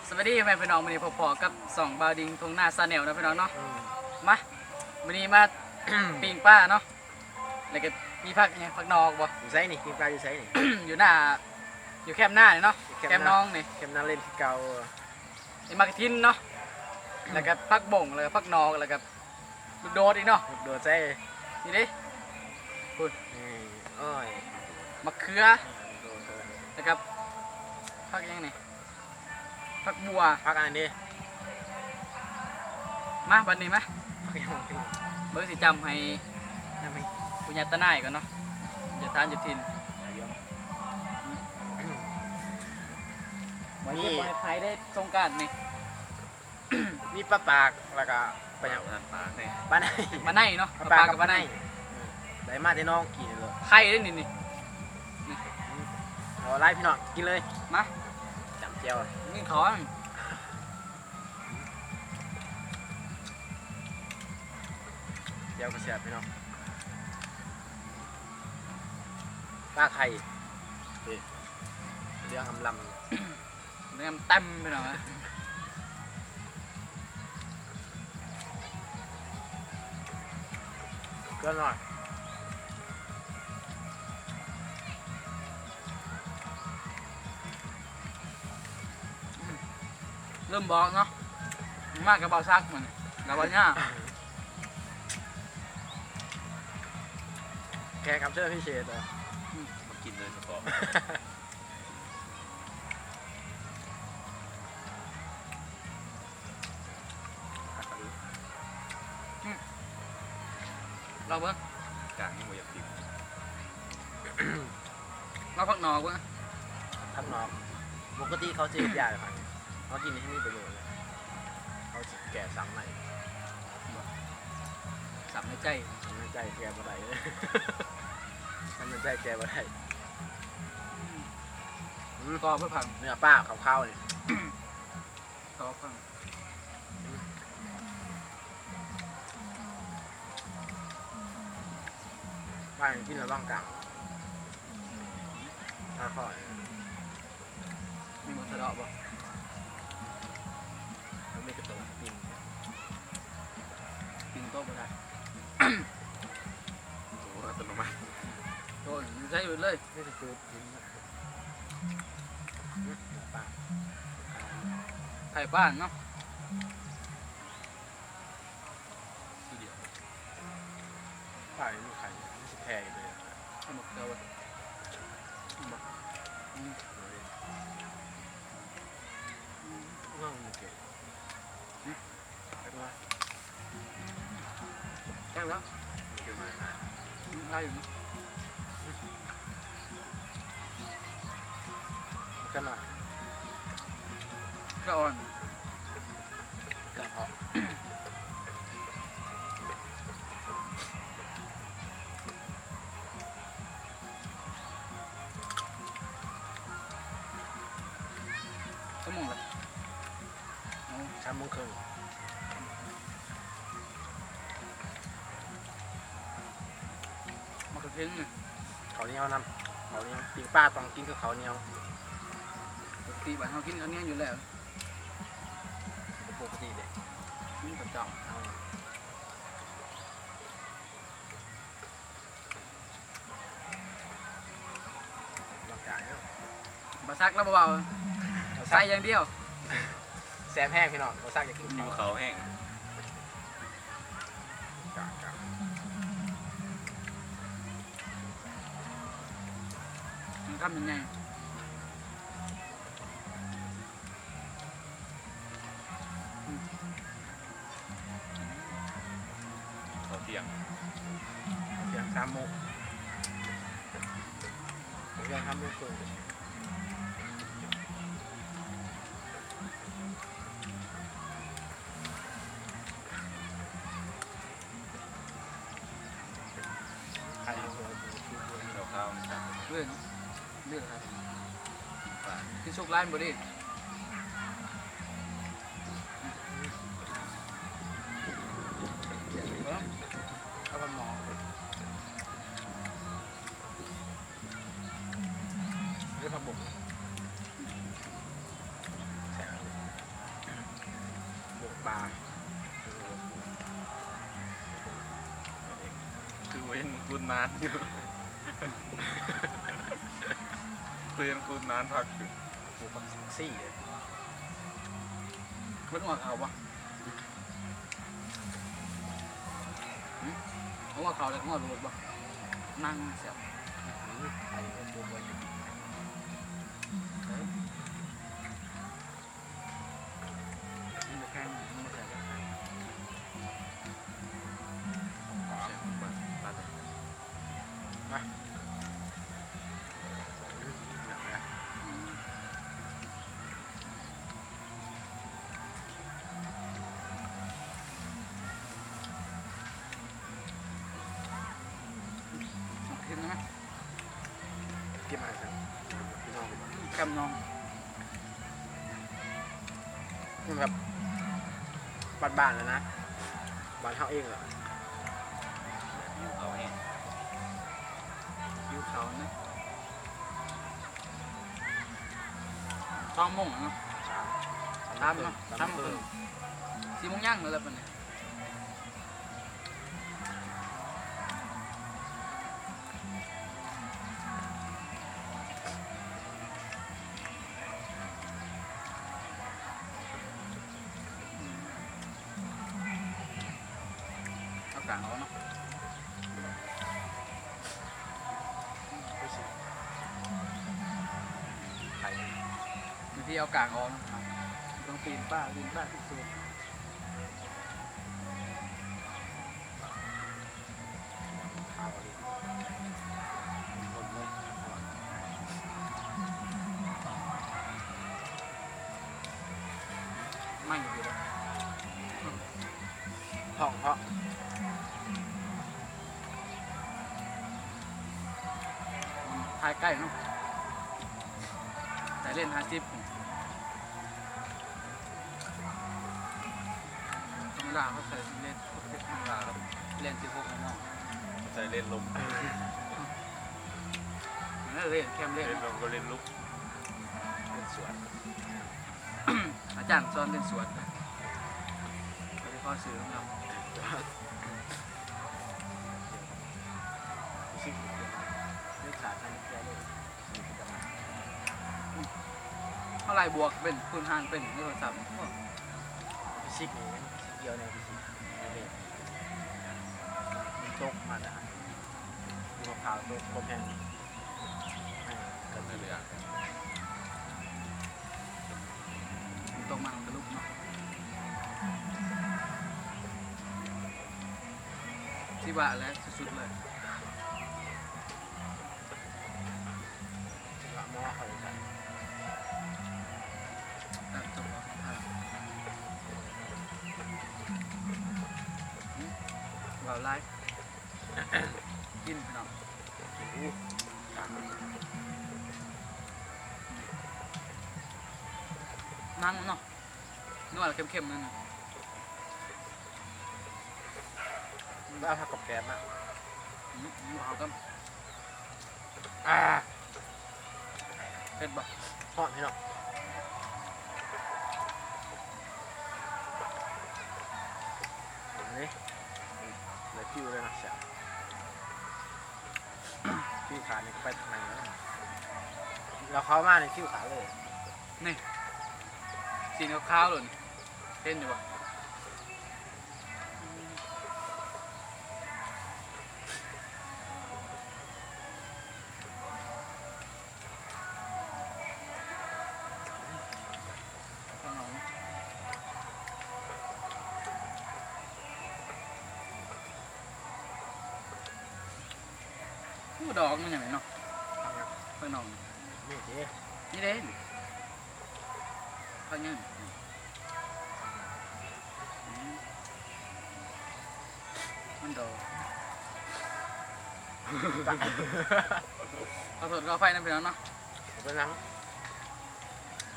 ສະບາຍດີພໍ່ແມ່ພີ່ນ້ອງ, ມື້ນີ້ພົບພໍ້ກັບຊ່ອງບ່າວດິງທົ່ງນາ Channel ເນາະພີ່ນ້ອງເນາະ. ອືມ ມາ ມື້ນີ້ມາ ປີ້ງປາເນາະ. ແລ້ວກໍມີຜັກຫຍັງ ຜັກໜອກບໍ່? ຢູ່ໃສນີ້? ປີ້ງປາຢູ່ໃສນີ້? ຢູ່ໜ້າ ຢູ່ແຄມນານີ້ເນາະ, ແຄມນາ ແຄມໜອງນີ້, ແຄມນາເຫຼັ້ນຄືເກົ່າ. ນີ້ໝາກກະທິນເນາະ, ແລ້ວກໍຜັກບົ້ງ, ແລ້ວກໍຜັກໜອກ, ແລ້ວກໍ ລູກໂດດອີກເນາະ, ລູກໂດດໃສ່ນີ້ເດ້ ພຸ້ນ ນີ້ ໂອ້ຍ ໝາກເຂືອ ແລ້ວກໍຜັກຫຍັງນີ້ ຜັກບົ່ວ ຜັກອັນນັ້ນເດ້. ມາບັດນີ້ມາ ເບິ່ງຊິຈຳໃຫ້ ຈຳໃຫ້ ຜູ້ຍາດຕານາຍກ່ອນເນາະ, ຢາກທານຢູ່ຖິ່ນ ບໍ່ເກັບ ບໍ່ໃຫ້ຂາຍໄດ້ສົງການນີ້. ມີປາປາກ ແລ້ວກໍປາຫຍັງ? ປາປາກນີ້ ປາໄນ ປາໄນເນາະ, ປາປາກກັບປາໄນ ປາປາກກັບປາໄນ ເອີ ໄດ້ມາແຕ່ໜອງກີ້ເລີຍ. ໄຂ່ເດ້ນີ້ ນີ້ ນີ້ ເອົາຫຼາຍພີ່ນ້ອງ ກິນເລີຍ ມາ ຈ້ຳແຈ່ວ ກິນເຂົ້າ ແຈ່ວກໍແຊບພີ່ນ້ອງ. ປາໄຂ່ ນີ້ ເຫຼືອງອຳລຳ. ແນມເຕັມພີ່ນ້ອງເອີຍ ເກືອໜ້ອຍ. ອືມ ລືມບອກເນາະ ມາກັບບ່າວສັກມື້ນີ້ ກັບບ່າວຍາ ແຂກຮັບເຊີນພິເສດເດີ. ອືມ ມາກິນໂດຍສະເພາະ. ອືມ ລອງເບິ່ງ ກາງຍັງບໍ່ຢາກກິນ ລອງຜັກໜອກເບິ່ງ ຜັກໜອກ. ປົກກະຕິເຂົາຊິເຮັດຢາຢູ່ຫັ້ນ ເຮົາກິນນີ້ມີປະໂຫຍດເລີຍ, ເຂົາຊິແກ້ຊ້ຳໃນ ຊ້ຳໃນໃຈ ຊ້ຳໃນໃຈແກ້ບໍ່ໄດ້ເລີຍ ຊ້ຳໃນໃຈແກ້ບໍ່ໄດ້. ອືມ ກອບເບິ່ງ ເນື້ອປາຂາວໆນີ້ ກອບເບິ່ງ ປາກິນລະຫວ່າງກາງ ຄ່ອຍໆ. ມີໝາກສະເດາະບໍ່? ມັນມີແຕ່ໂຕ ປີ້ງ ປີ້ງໂຕະບໍ່ໄດ້ ໂຕະອັດຕະໂນມັດ ໂຕະນີ້ໃຊ້ເບິດເລີຍ ມີແຕ່ສູດກິນ ໄຂ່ປາເນາະ. ປານີ້ມັນໄຂ່ ມັນຊິແຜ່ຢູ່ເລີຍ ເອົາໝາກເຂືອໄວ້ ເຫັນບໍ່? ອືມ ອືມ ເອົາໝາກເຂືອ ແຊບແລ້ວ ອືມ ໄດ້ຢູ່ເນາະ ແຊບຫຼາຍ ກະອ່ອນ ກະອ່ອນ ຊົ່ວໂມງລະ ໂອ້ ສາມໂມງເຄິ່ງ. ໝາກກະທິນນີ້ ເຂົ້າໜຽວນຳ ເຂົ້າໜຽວ ປີ້ງປາຕ້ອງກິນກັບເຂົ້າໜຽວ ປົກກະຕິບ້ານເຮົາກິນເຂົ້າໜຽວຢູ່ແລ້ວ ບໍ່ປົກກະຕິເດ້ ກິນປະຈຳ ເອົາ ບໍ່ຈັກເນາະ ບໍ່ສັກລະບໍ່ເວົ້າ ບໍ່ສັກ ໃສ່ຢ່າງດຽວ ແຊບແຮງພີ່ນ້ອງ ບໍ່ສັກຢາກກິນ ຫິວເຂົ້າແຮງ ມັນຄຳໃຫຍ່. ເຂົ້າທ່ຽງ ທ່ຽງສາມໂມງ ທ່ຽງສາມໂມງເຄິ່ງ ໄຂ່ເອົາຫົວ ເອົາຂາວ ເດ້ເນາະ ເລືອກ ປາ ທີ່ສຸກຫຼາຍບໍ່ດີ ເອົາປາໝໍ້ ເອົາຜັກບົ້ງ ແຊບ. ຄືເຫັນກູນນານຢູ່ ຄືເຫັນກູນນານພັກຢູ່. ປູກຜັກຊີເດ້ ເພິ່ນວ່າເຂົາບໍ່? ຫຶ? ເຂົາວ່າເຂົາແລ້ວເຂົາວ່າໂລດບໍ່? ນັ່ງແຊບ ໄປເລີຍ ປູກໄວ້ ເອີ ມັນບໍ່ແຂງ ມັນບໍ່ແຂງ ແຊບ ປາ ປາ ມາ ເຮັດໄດ້ໄໝ? ເກັບມາໃສ່ ພີ່ນ້ອງ ກຳນອງ ມັນແບບບ້ານໆ ແລ້ວນະ ບ້ານເຮົາເອງແຫຼະ ແບບຫິວເຂົ້າແຮງ ຫິວເຂົ້ານະ. ສອງໂມງແລ້ວເນາະ ສາມ ສາມເນາະ ສາມໂມງເຄິ່ງ ສາມໂມງເຄິ່ງ ສີ່ໂມງຍັງແລ້ວບັດນີ້. ເອົາກາງອອກເນາະ ໄຂ່ ວິທີເອົາກາງອອກເນາະ ຕ້ອງປີ້ນປາ ປີ້ນປາທີ່ສຸດ. ຂາວອີ່ຫຼີ ໝົດເລີຍ ໄໝ້ຢູ່ເດ້ ຫ້ອງເພາະ ຖ່າຍໃກ້ເນາະ ໃສ່ເລນຫ້າສິບ. ທຳມະດາເຂົາໃສ່ເລນຫົກສິບ ທຳມະດາ ແລ່ນສິບຫົກແນ່ນອນ ໃສ່ເລນລົມ ເອີ ເລນແຄມເລນ ເລນລົມກໍເລນລຸກ ເລນສວນ ອາຈານສອນເລນສວນ ກໍໄດ້ພໍຊື້ນຳເຂົາ ເລນສາດ ເລນສາດ ເຮົາໄລ່ບວກເປັນ ຄູນຫານເປັນໃນໂທລະສັບ ໂອ້ ຟີຊິກນີ້ ຟີຊິກດຽວແນວ ຟີຊິກ ມັນຕົກມາແຕ່ພູເຂົາຕົກ ຄວາມແຮງ ເອີ ກໍຊິເຫຼືອ ມັນຕົກມາທະລຸເນາະ ຊິວ່າແຫຼະ ສຸດໆ ເລີຍ. ລະໝໍເຂົາໃສ່ ຕັດຈົບອອກທາງ ເວົ້າຫຼາຍ ກິນພີ່ນ້ອງ ໂອ້ ມັນເນາະ ນົວເຄັມໆ ນັ້ນນະ. ແລ້ວເອົາຜັກກັບແກມມາ ອືມ ເອົາກັບ ອ່າ ເຜັດບໍ່? ຮ້ອນພີ່ນ້ອງ ນີ້ ໄດ້ຟິວເລີຍນະ ແຊບ ຜິວຂາວນີ້ໄປທາງໃນແລ້ວ ລາວເຂົ້າມານີ້ຜິວຂາວເລີຍ ນີ້ ສີຂາວໆ ໂລດນີ້ ເຫັນຢູ່ບໍ່? ໂອ້ ດອກມັນຫຍັງເນາະ ເພິ່ນເອົາ ນີ້ເດ້ ນີ້ເດ້ ເຂົາຍັງ ອືມ ມັນດອກ ຂໍໂທດຂໍອະໄພນຳພີ່ນ້ອງເນາະ ບໍ່ເປັນຫຍັງ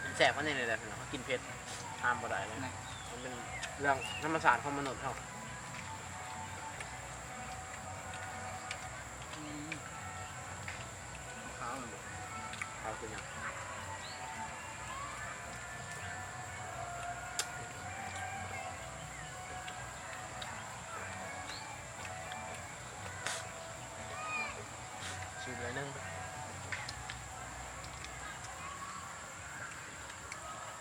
ມັນແຊບອັນນີ້ແຫຼະພີ່ນ້ອງ ເຮົາກິນເຜັດຫ້າມບໍ່ໄດ້ເລີຍ ມັນເປັນເລື່ອງທຳມະຊາດຂອງມະນຸດເຮົາ. ອືມ ຂາວ ຂາວຄືຫຍັງ? ອືມ ຂາວຄືຫຍັງ?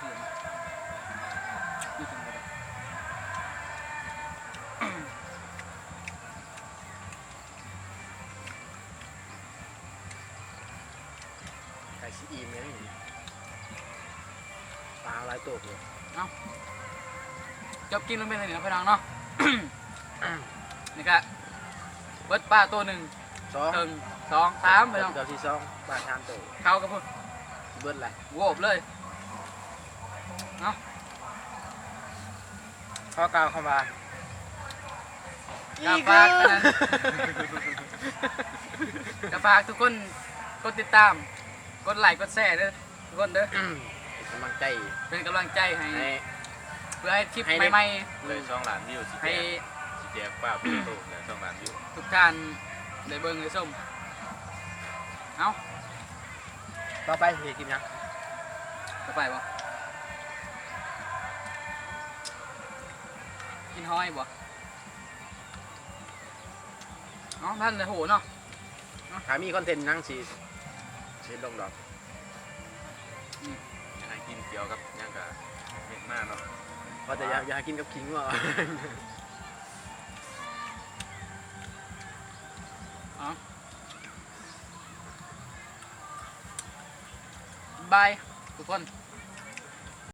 ຄືນ ໃກ້ຊິອີ່ມແລ້ວນີ້ ປາຫຼາຍໂຕເກີນ. ເອົ້າ ຈົບຄລິບລົງພຽງເທົ່ານີ້ເນາະ ພີ່ນ້ອງເນາະ. ນີ້ກະເບິດປາໂຕໜຶ່ງ ສອງ ເຄິ່ງ ສອງ ສາມ ພີ່ນ້ອງ ເກືອບຊິສອງ ປາສາມໂຕ ເຂົ້າກັບພຸ້ນ ເບິດແຫຼະ ໂວບເລີຍເນາະ. ຂໍກ່າວຄຳວ່າ ກະຝາກອັນນັ້ນ ກະຝາກທຸກຄົນກົດຕິດຕາມ ກົດໄລກົດແຊເດີ ທຸກຄົນເດີ ເປັນກຳລັງໃຈ ເປັນກຳລັງໃຈໃຫ້ ໃຫ້ ເພື່ອໃຫ້ຄລິບໃໝ່ໆ ໄດ້ສອງລ້ານວິວ ຊິແຈກ ໃຫ້ ຊິແຈກປາເປັນໂຕແລ້ວສອງລ້ານວິວ ທຸກທ່ານໄດ້ເບິ່ງໄດ້ຊົມ. ເອົ້າ ຕໍ່ໄປເຮັດຄລິບຫຍັງ? ຕໍ່ໄປບໍ່? ກິນຫອຍບໍ່? ເອົ້າ ທ່ານໄດ້ຮູ້ເນາະ ຖ້າມີຄອນເທັນຫຍັງຊິ ຊິລົງດອກ. ອືມ ຢາກໃຫ້ກິນກ່ຽວກັບຫຍັງກະເມັນມາເນາະ ວ່າແຕ່ຢາກ ຢາກໃຫ້ກິນກັບຂີ້ງົວ. ເອົ້າ ບາຍທຸກຄົນ.